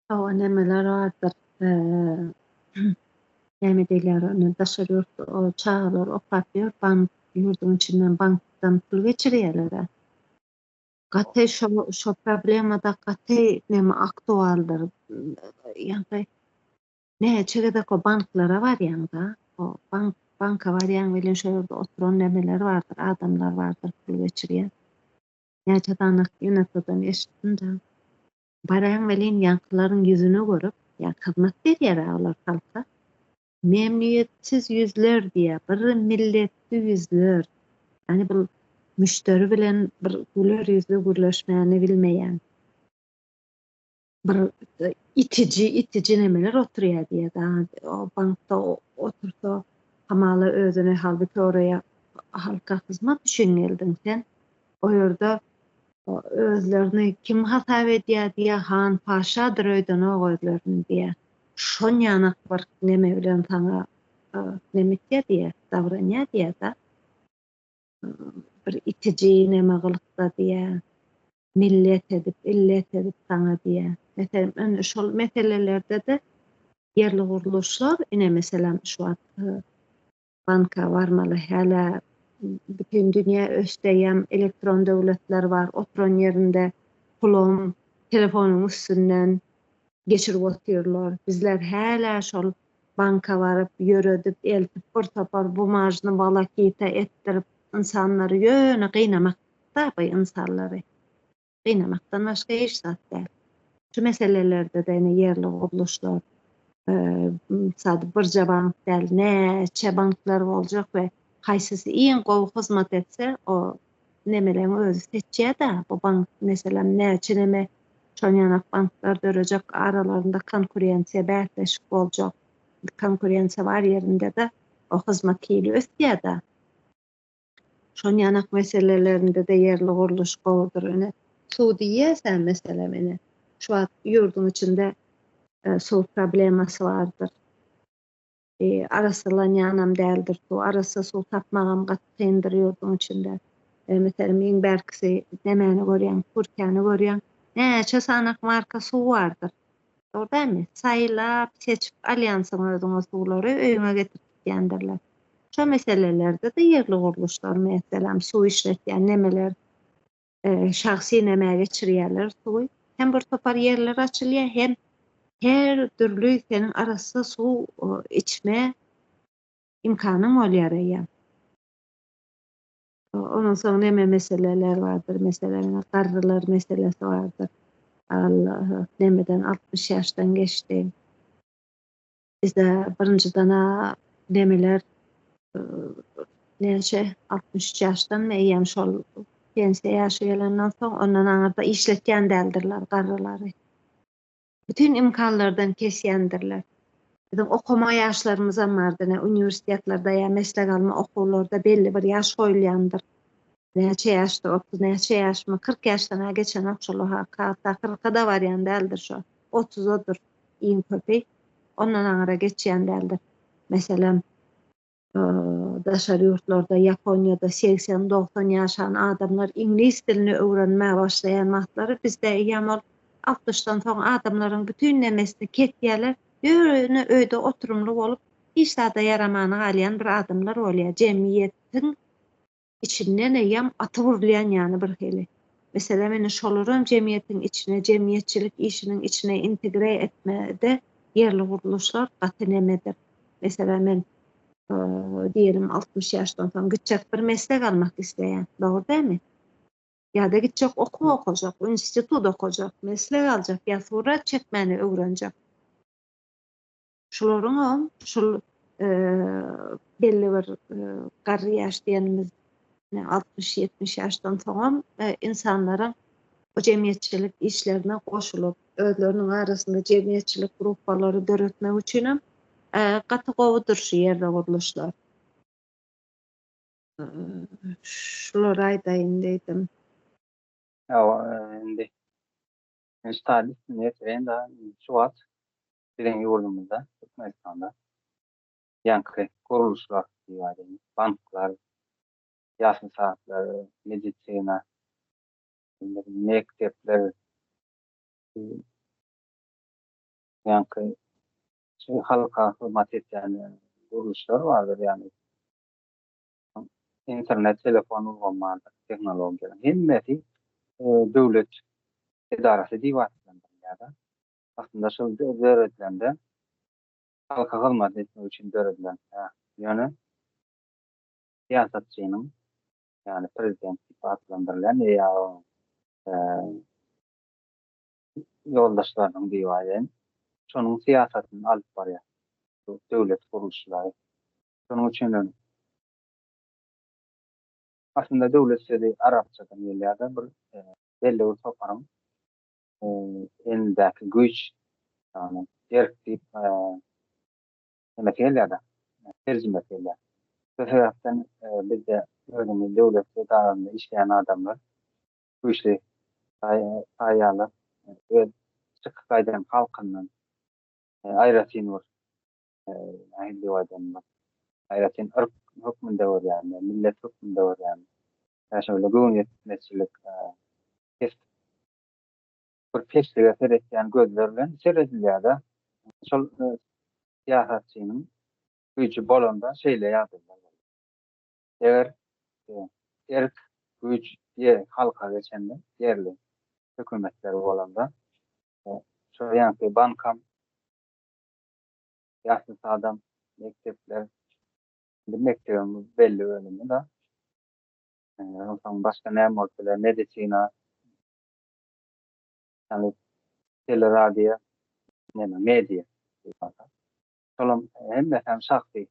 S2: Hawa, nämeler bardyr. Näme diýilýär ony, daşary ýurtda o çagalar okap ýör, bank, ýurduň içinden bankdan pul geçirýärler-ä. Gaty şo şo problemada gaty neme aktualdyr. Ýagny näçe gezek o banklara barýaň-da, o bank banka barýaň welin şo ýerde oturan nemeler bardyr, adamlar bardyr pul geçirýän. Näçe sany ene-atadan eşitdim-de. Baraýaň welin ýaňkylaryň ýüzüni görüp, ýa hyzmat berýär-ä olar halka. Memnüýetsiz ýüzler diýýär, bir milletli ýüzler. Ýagny bir müşderi bilen bir güler ýüzli gürleşmäni bilmeýän. Bir itiji, itiji nemeler oturýar diýýär. O bankda otursa, hamala özüni halbuki oraya halka hyzmat üçin geldiň sen. O ýerde özlerini kim hasap edýär diýýär, han paşadyr öýdenok özlerini diýýär. Şonýanak bir neme bilen saňa neme etýär diýýär, davranýar diýýär-de. Bir itiji neme gylykda diýýär. Millet edip, illet edip saňa diýýär. Meselem, indi şol meselelerde-de ýerli gurluşlar, ine meselem şu wagt banka barmaly hälä bütin dünýä ösdi eýýäm elektron döwletler bar oturan ýerinde pulam telefonyň üstünden geçirip otyrlar bizler hälä şol banka baryp ýöredip eltip bir topar bumažny walakita etdirip ynsanlary ýöne gynamakda bu ynsanlary. Gynamakdan başga hiç zat däl. Şu meselelerde-de ine ýerli gurluşlar, sada birje bank däl, näçe banklar boljak we haýsysy iň gowy hyzmat etse, o nemeleň özi seçýär-dä, bu bank meselem näçe neme şon ýanak banklar dörejek, aralarynda konkurensiýa, bäsleşik boljak. Konkurensiýa bar ýerinde-de o hyzmat hili ösýär-dä. Şon ýanak meselelerinde-de ýerli gurluş gowudyr. Ine, suw diýýäs-ä, meselem, ine, şu wagt ýurduň içinde suw problemasy bardyr. Arassalanýanam däldir suw. Arassa suw tapmagam gaty kyndyr ýurduň içinde. Meselem, iň bärkisi nämäni görýäň, Türkiýäni görýäň, näçe sanak marka suw bardyr. Dogry dälmi? Saýlap, seçip alýansyň özüňe suwlary, öýüňe getirip gitýändirler. Şo meselelerde-de ýerli gurluşlar, meselem, suw işletýän nemeler, şahsy nemä geçirýärler suwy. Hem bir topar ýerler açylýar, hem her dürli seniň arassa suw içme imkanyň bolýar eýýäm. Ondan soň neme meseleler bardyr, meselem, garrylar meselesi bardyr. Al, nemeden 60 ýaşdan geçdi. Bizde birinjiden-ä nemeler näçe 63 ýaşdanmy eýýäm şol pensiýa ýaşy gelenden soň ondan aňyrda işletýän däldirler garrylary. Bütin imkanlardan kesýändirler. Biziň okama ýaşlarymyzam bardy, ine, uniwersitetlerde ýa meslek alma okuwlarda belli bir ýaş goýulýandyr. Näçe ýaşda, 30 näçe ýaşmy, 40 ýaşdan-a geçenok şol hatda kyrka-da barýan däldir şo. Otuzadyr iň köpi. Ondan aňyra geçýän däldir. Meselem, Daşary ýurtlarda, Ýaponiýada segsen-dogsan ýaşan adamlar iňlis dilini öwrenmäge başlaýan wagtlary bizde eýýäm ol altmyşdan soň adamlaryň bütin nemesini kesýärler, ýöne öýde oturymly bolup, hiç zada ýaramany galýan bir adamlar bolýar. Jemgyýetiň içinden eýýäm atyp urulýan ýaly birhili. Meselem, ine şolaram jemgyýetiň içine, jemgyýetçilik işiniň içine integre etmede ýerli gurluşlar gaty nemedir. Meselem, men diýelim 60 ýaşdan soň gitjek bir meslek almak isleýän, dogry dälmi? Ýa-da gitjek okuw okajak, institut okajak, meslek aljak ýa surat çekmäni öwrenjek. Şularyňam şul belli bir garry ýaş diýenimiz 60-70 ýaşdan soňam ynsanlaryň bu jemgyýetçilik işlerine goşulyp, özleriniň arasynda jemgyýetçilik gruppalary döretmek üçinem gaty gowudyr şu ýerde gurluşlar. Şulary aýdaýyn diýdim.
S1: Hawa, indi men şu taýda üstüni ýetireýin-de, şu wagt biziň ýurdumyzda, Türkmenistanda. Ýaňky gurluşlar diýip aýdaýyn, banklar, ýasly saatlar, medisina, mekdepler, ýaňky halka hyzmat edýän gurluşlar bardyr, ýagny internet, telefon ulgamy bardyr, tehnologiýalaryň hemmesi döwlet edarasy diýip atlandyrylýar-da. Aslynda şol döredilende halka hyzmat etmek üçin döredilen. Ýöne syýasatçynyň, ýagny prezident diýip atlandyrylýan ýa ýoldaşlarynyň diýip aýdaýyn, şonuň syýasatyny alyp barýar bu döwlet gurluşlary. Şonuň üçin hem aslynda döwlet sözi arapçadan gelýär-de, bir belli bir toparyň elindäki güýç, ýagny erk diýip nemesi gelýär-de, terjimesi gelýär. Şo sebäpden bizde özüni döwlet edarasynda işleýän adamlar güýçli saýýarlar. Öz çykyp gaýdan halkyndan aýratyn bir nähili diýip aýdaýyn bir aýratyn yrk hökmünde görýärler, millet hökmünde görýärler. Ýa şeýle göwniýetmezçilik, pes bir peslige seretýän gözler bilen seredilýär-de. Şol syýasatçynyň güýji bolanda şeýle ýagdaýlar bolýar. Eger erk, güýç halka geçende, ýerli hökümetler bolanda, şo ýaňky bankam, ýasly sadam, mekdepler, indi mekdebiň belli bölümi-de, onsoň başga näme bolup biler, medisina, ýagny teleradio, näme, media şolam hemmesem şahsy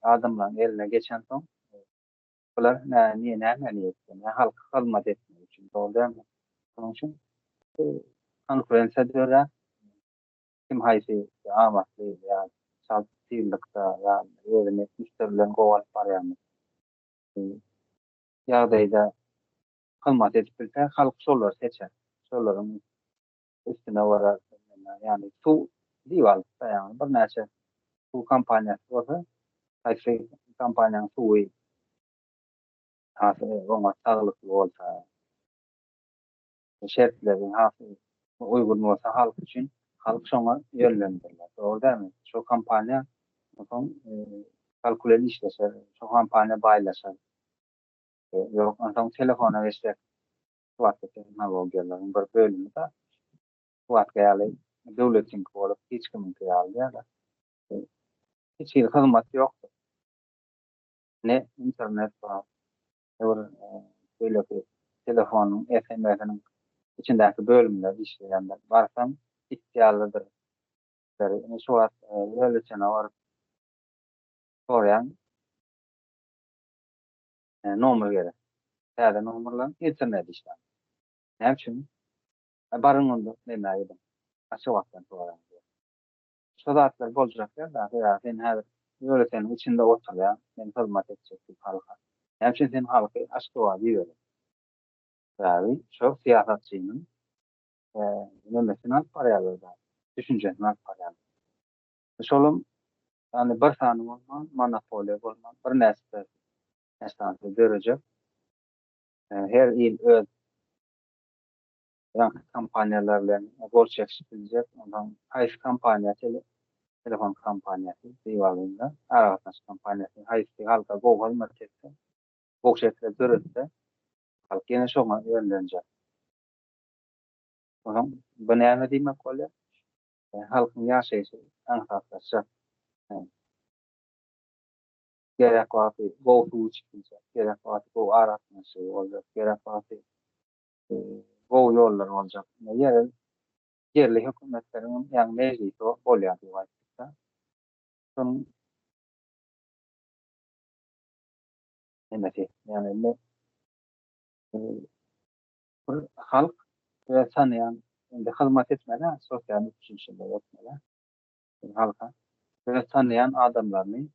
S1: adamlaryň eline geçensoň, bular näme näme niýetde, nä halka hyzmat etmek üçin, dogry dälmi? Şonuň üçin konkurensiýa dörär, kim haýsy amatly ýa çalt tizlikde ýa özüni müşderi bilen gowy alyp barýarmy ýagdaýda hyzmat edip bilse, halk şolary seçer, şolaryň üstüne barar. Ýagny suw diýip alyp, ýagny birnäçe suw kompaniýasy bolsa, haýsy kompaniýanyň suwy has oňat saglykly bolsa, şertleri has uýgun bolsa halk üçin, halk şoňa ýönlendiriler. Dogry dälmi? Şo kompaniýa onsoň halk bilen işleşer, şo kompaniýa baýlaşar. Ýok, onsoň telefona geçsek, şu wagtky tehnologiýalaryň bir bölümi-de şu wagtky ýaly döwletiňki bolup, hiç kimiňki ýaly däl-de. Hiç hili hyzmat ýokdur. Ne internet bar, ne bir beýleki telefonyň SMS-niň içindäki bölümler işleýändir. Barsaň, it ýalydyr. Ine şu wagt Ýolötene baryp soraýaň, nomer gerek. Täze nomerler internet işlän. Näme üçin? Baryň onda nämä gidiň. Aşgabatdan soraň diýýär. Şo zatlar boljak däl da, sebäbi sen häzir Ýolöteniň içinde oturýaň, sen hyzmat etjek diýip halka. Näme üçin sen halky Aşgabada iberýäň? Sebäbi şo syýasatçynyň nemesini alyp barýarlar da, düşünjesini alyp barýarlar. Şolam ýagny bir sany bolman, monopoliýa bolman, birnäçe instansiýa dörejek. Her il öz ýaňky kompaniýalar bilen gol çekişip biljek. Onsoň haýsy kompaniýa telefon kompaniýasy diýip aragatnaşyk kompaniýasy haýsy halka gowy hyzmat etse, gowy şertler döretse, halk ýene şoňa ýönlenjek. Onsoň bu näme diýmek bolýar? Halkyň ýaşaýşy aňsatlaşjak. Gerek wagty gowy suw içip biljek, gerek wagty gowy aragatnaşygy boljak, gerek wagty gowy ýollar boljak. Ýerli ýerli hökümetleriň ýagny mejlisi bolýar diýip aýtdykda. Şonuň nemesi, ýagny bir halk öz tanaýan indi hyzmat etmeli, sosial üpjünçilik etmeli halka. Öz tanaýan adamlaryny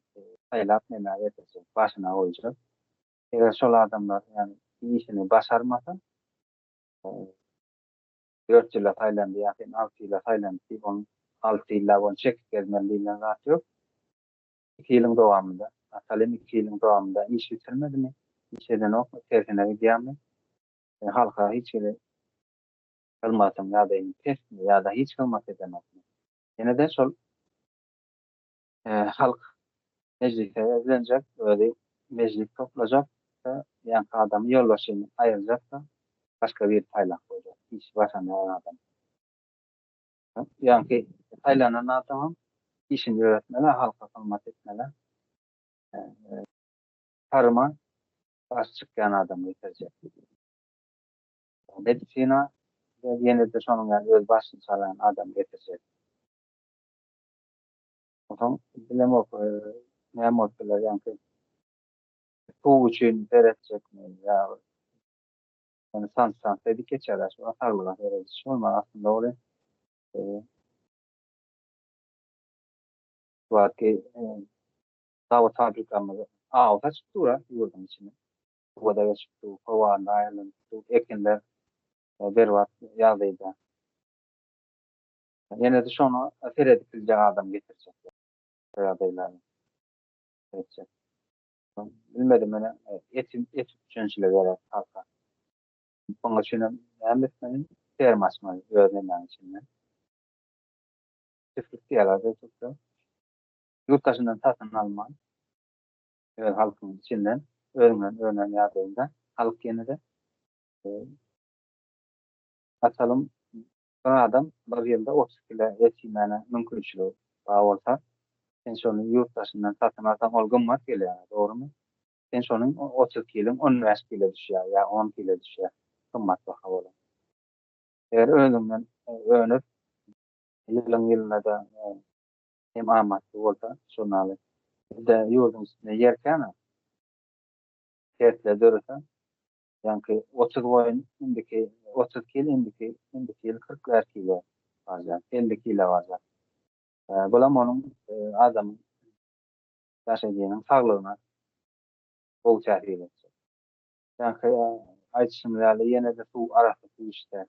S1: saýlap nämä getirjek, başyna goýjak. Eger şol adamlar ýagny işini başarmasa, 4 ýyla saýlandy ýa sen 6 ýyla saýlandy diýip, ony 6 ýyllap ony çekip gezmeli diýlen zat ýok. 2 ýylyň dowamynda, Atalym 2 ýylyň dowamynda iş bitirmedimi, iş edenokmy, tersine gidýärmi, halka hiç hili hyzmatyň ýagdaýyny pesmi ýa-da hiç hyzmat edenokmy? Ýene-de şol halk mejlise ýüzlenjek, özi mejlis toplajak, ýaňky adamy ýolbaşçyny aýyrjak-da, başga biri saýlap goýjak, işi başarmaýan adam. Ýaňky saýlanan adamam işini ýöretmeli, halka hyzmat etmeli. Taryma baş çykýan adam getirjek. Medisina ýene-de şonuň ýaly öz başyny çalýan adam getirjek. Onsoň bilemok, näme bolup biler, ýaňky suw üçin seretjekmi ýa ýöne san-san edip geçýärler şu saglyga serediş bolmaz aslynda ol şu wagtky zawod fabrikamyz aw saçyp dur ýurduň içinde. Suwa-da geçip dur, howanda aýrylanyp dur, ekinler berbat ýagdaýda. Ýene-de şoňa seredip biljek adam getirjek. Ýagdaýlary. Seretjek. Bilmedim ene et et üpjünçiligi gerek halka. Bunuň üçin hem näme etmeli? Ferma açmaly öz nemäň içinde. Çiftlik diýýärler türkçe. Ýurt daşyndan satyn alman öz halkyň içinden özüňden önen ýagdaýynda halk ýene-de Atalym bir adam bir ýylda 30 kilo et iýmäne mümkinçiligi bar bolsa, sen şony ýurt daşyndan satyn alsaň ol gymmat gelýär, dogrumy? Sen şonuň 30 kiliň 15 kilo düşýär ýa 10 kilo düşýär gymmat baha bolan. Eger özüňden önüp ýylyň ýylyna-da hem amatly bolsa şonaly. Bizde ýurduň içinde ýer kän-ä. Şertler dörese Ýaňky 30 goýun indiki 30 kil indiki indiki ýyl 45 kile barjak, 50 kile barjak. Bulam onuň adamyň ýaşaýjynyň saglygyna gowy täsir etjek. Ýaňky aýdyşymyz ýaly ýene-de suw arassa suw içse,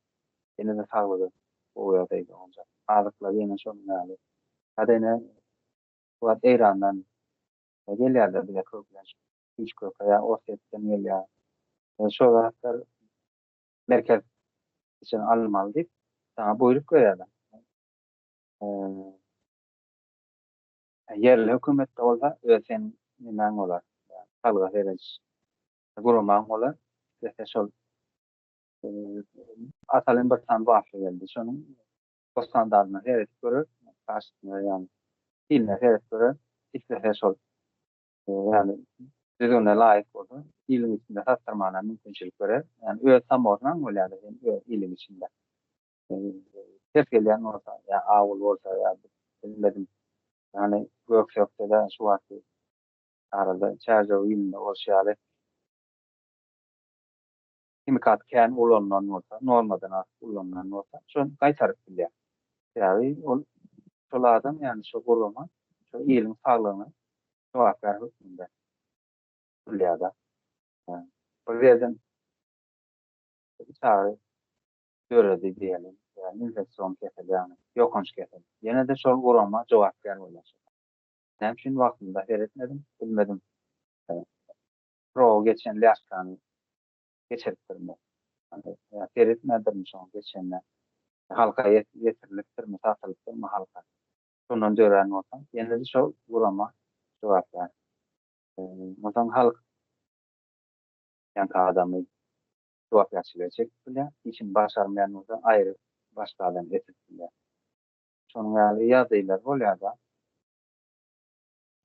S1: ýene-de saglygy gowy ýagdaýda boljak. Azyklar ýene şonuň ýaly. Ýa-da ine bu wagt Eýrandan gelýärler bize köplenç. Güýç köke ýa Orsýetden gelýär. Şo zatlar merkez üçin alynmaly diýip, saňa buýruk berýärler. Ýerli hökümetde bolsa öz seniň nemäň bolar, salga serediş guramaň bolar. Islese şol Atalym bir sany wafli geldi. Şonuň standartyna seredip görer, garşysyna ýagny hiline seredip görer. Islese şol Ýagny düzgüne laýyk bolsa, iliň içinde satdyrmana mümkinçilik berer. Ýagny öz samornaň bolýar-da sen öz iliň içinde. Ters gelýän bolsa, ýa awul bolsa, ýa bilmedim. Ýagny Göksökde-de şu wagtky arada Çärjew ilinde bolşy ýaly himikat kän ulanylan bolsa, normadan artyk ulanylan bolsa, şony gaýtaryp bilýär. Sebäbi ol şol adam, ýagny şo gurama şo iliň saglygyna jogapkär hökmünde durýar-da. Bir ýerden çaga döredi diýeli, ýagny infeksion kesel, ýagny ýokanç kesel. Ýene-de şol gurama jogapkär bolýar. Näme üçin wagtynda seretmedim, bilmedim. Prowy geçen lýaşkany geçiripdirmi? Ýa seretmändirmi şoň geçenine? Halka ýetirilipdirmi, satylypdyrmy halka? Şondan dörän bolsa, ýene-de şol gurama jogapkär. Onsoň halk ýaňky adamy jogapkärçilige çekip bilýär, işini başarmaýan bolsa aýryp başga adam getirip bilýär. Şonuň ýaly ýagdaýlar bolýar-da.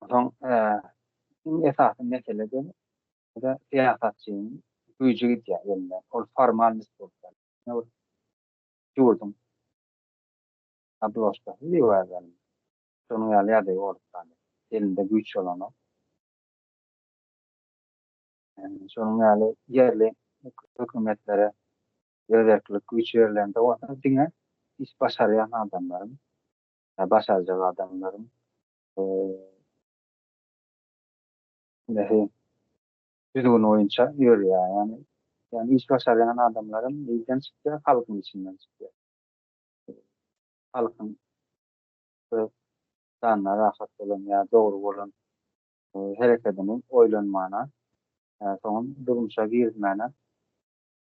S1: Onsoň iň esasy mesele-de syýasatçynyň güýji gidýär elinden. Ol formalnost bolup galýar. Ýurduň obložkasy diýip Şonuň ýaly ýagdaý bolup galýar. Elinde güýç bolanok. Şonuň ýaly ýerli hökümetlere özerklik güýç berlende bolsa diňe iş başarýan adamlaryň, başarjak adamlaryň nesi düzgün boýunça ýörýär. Ýagny, ýagny iş başarýan adamlaram nirden çykýar? Halkyň içinden çykýar. Halkyň öz janyna rahat bolan ýa dogry bolan. Herekedini oýlanmana, soňam durmuşa girizmäne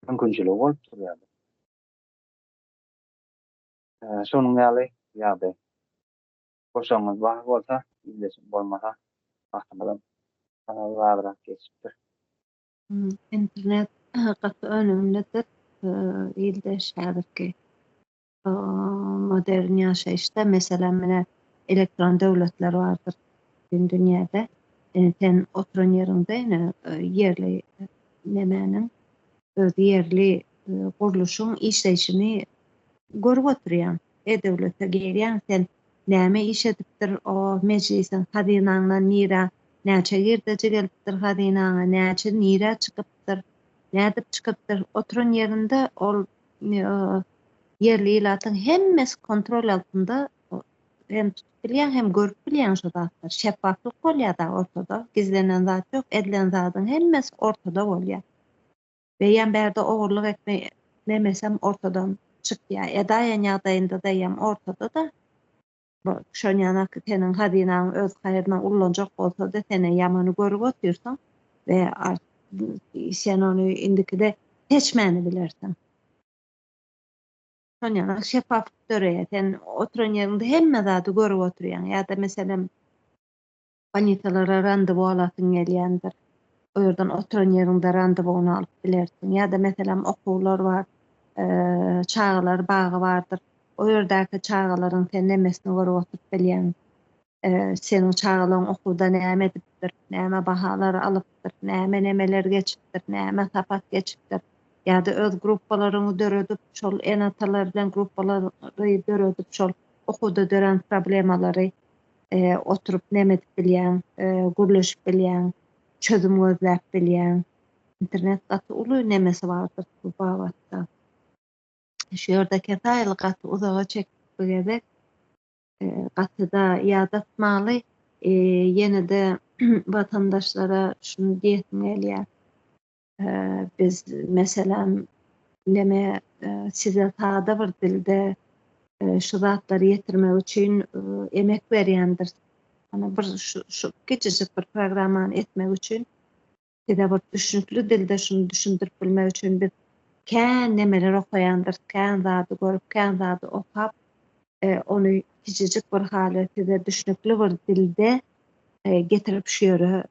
S1: mümkinçiligi bolup durýar. Şonuň ýaly ýagdaý. Goşaňyz bar bolsa, ildeşiň bolmasa, wagtymyzam azrak geçipdir.
S2: Internet gaty önümlidir ildeş häzirki modern ýaşaýyşda. Meselem, mine elektron döwletler bardyr bütin dünýäde. Sen oturan ýeriňde ine ýerli nemäniň öz ýerli gurluşyň işleýşini görüp oturýaň. E-döwlete girýäň sen näme iş edipdir o mejlisiň hazynaňdan nirä näçe girdeji gelipdir hazynaňa näçe nirä çykypdyr nädip çykypdyr oturan ýerinde ol ýerli ilatyň hemmesi kontrol altynda hem tutup bilýäň hem görüp bilýäň şo zatlary şeffaflyk bolýada ortada gizlenen zat ýok edilen zadyň hemmesi ortada bolýar. Beýem bärde ogurlyk etme nemesem ortadan çykýa. Edaýan ýagdaýynda-da ýam ortada-da. Şonýanak seniň hazynaň öz haýryna ullanjak bolsada sene ýamany görüp otyrsyň we sen ony indikide seçmäni bilersiň. Şonýanak şeffaflyk döreýär. Sen oturan ýeriňde hemme zady görüp oturýaň. Ýa-da meselem Bolnisalara randewu alasyň gelýändir. O ýerden oturan ýeriňde randewuny alyp bilersiň. Ýa-da meselem okuwlar bar, çagalar bagy bardyr. O ýerdäki çagalaryň sen nemesini görüp oturyp bilýäň. Seniň çagalaň okuwda näme edipdir, näme bahalar alypdyr, näme nemeler geçipdir, näme sapak geçipdir. Ýa-da öz gruppalaryňy döredip, şol ene-atalar bilen gruppalary döredip, şol okuwda dörän problemalary oturyp neme edip bilýäň, gürleşip bilýäň, çözüm gözläp bilýäň. Internet gaty uly nemesi bardyr bu babatda. Şu ýerde kesaýyl gaty uzaga çekdik bu gezek. Gaty-da ýadatmaly. Ýene-de watandaşlara şuny diýesim gelýär. Biz, meselem, neme size sada bir dilde şu zatlary ýetirmek üçin emek berýändiris. Ýagny bir şu kiçijik bir programmany etmek üçin size bir düşnükli dilde şuny düşündirip bilmek üçin biz kän nemeler okaýandyrys, kän zady görüp, kän zady okap, ony kiçijik bir hala size düşnükli bir dilde getirip şu ýere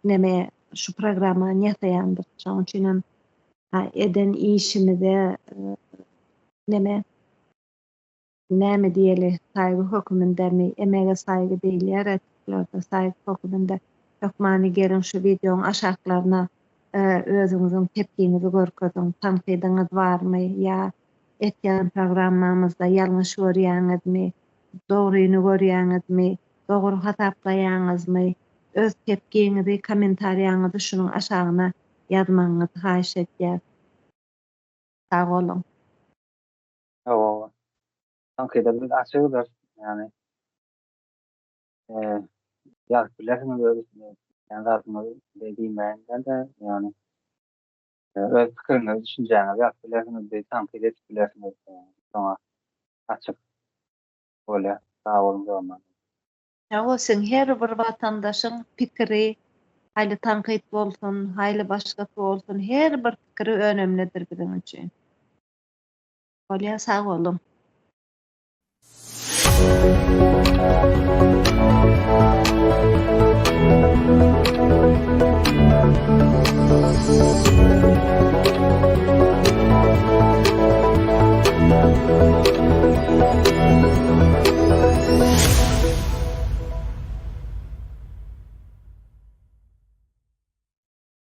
S2: neme şu programmany ýasaýandyr. Şonuň üçin hem eden işimize neme näme diýeli saýgy hökümindemi emege saýgy diýilýär türklerde saýgy höküminde hökmany geliň şu wideoň aşaklaryna özüňiziň tepgiňizi görkeziň tankydyňyz barmy ýa etýän programmamyzda ýalňyş görýäňizmi dogryny görýäňizmi Dogry hasaplaýaňyzmy? Öz tepgiňizi, kommentariýaňyzy şunuň aşagyna ýazmagyňyzy haýyş edýäs. Sag boluň.
S1: Hawa. Tankyda biz açygdyr. Ýagny ýazyp bilersiňiz öz isleýän zadyňyzy diýmäýin-de, ýagny öz pikiriňizi, düşünjäňizi ýazyp bilersiňiz, bizi tankyt edip bilersiňiz. Şoňa açyk. Bolýa sag boluň jogabyňyz.
S2: Sag bolsun her bir watandaşyň pikiri haýly tankyt bolsun haýly başgasy bolsun her bir pikiri önemlidir biziň üçin. Bolýa sag boluň.